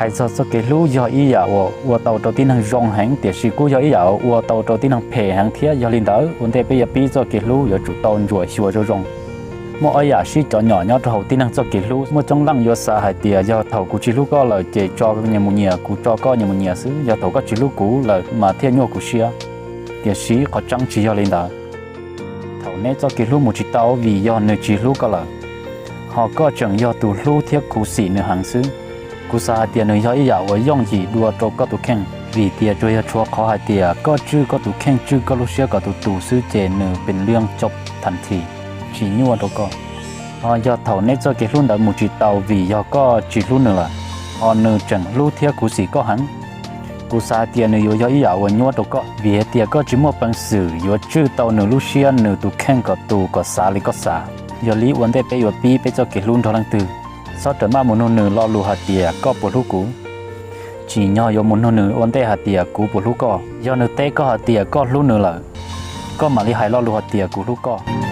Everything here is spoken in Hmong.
Hais txog txoj kev hlub yog ib yam uas ua tau rau tib neeg zoo heev, tiam sis kuj yog ib yam uas ua tau rau tib neeg phem heev thiab. Yog li ntawd, ua ntej peb yuav pib txoj kev hlub yuav tsum tau ntsuam xyuas zoo zoo. Muaj ob yam sib cov nyom nyob rau hauv tib neeg txoj kev hlub. Muaj coob leej yuav xav hais tias yog thaum kuv tsis hlub koj lawm ces tso nyias mus nyias, kuv tso koj nyias mus nyias xwb, yog thaum koj tsis hlub kuv lawm mas thiaj nyuaj kuv siab. Tiam sis qhov tseeb tsis yog li ntawd. Thaum neb txoj kev hlub mus tsis tau vim yog nws tsis hlub koj lawm, ho koj tseem yog tus hlub thiab khuv xim nws heev xwb, kuv xav hais tias nws yog ib yam uas yooj yim dua rau koj tus kheej, vim tias tsuas yog tshuav qhov hais tias koj tswj koj tus kheej, tswj koj lub siab kom tus tus xwb ces nws pes liaj coj thas thi, tsis nyuaj rau koj. Ho yog thaum neb txoj kev hlub ntawd mus tsis tau vim yog koj tsis hlub nws lawm, ho nws tseem hlub thiab khuv xim koj heev, kuv xav hais tias nws yuav yog ib yam uas nyuaj rau koj, vim hais tias koj tsis muaj peev xwm yuav tswj tau nws lub siab nws tus kheej kom tus kom xav li koj xav. Yog li ua ntej peb yuav pib peb txoj kev hlub nrog leej twg, txhob rawm maj mus nug nws lo lus hais tias koj puas hlub kuv. Tsim nyog yuav mus nug nws ua ntej hais tias kuv puas hlub koj. Yog nws teb koj hais tias koj hlub nws lawm, koj mam li hais lo lus hais tias kuv hlub koj.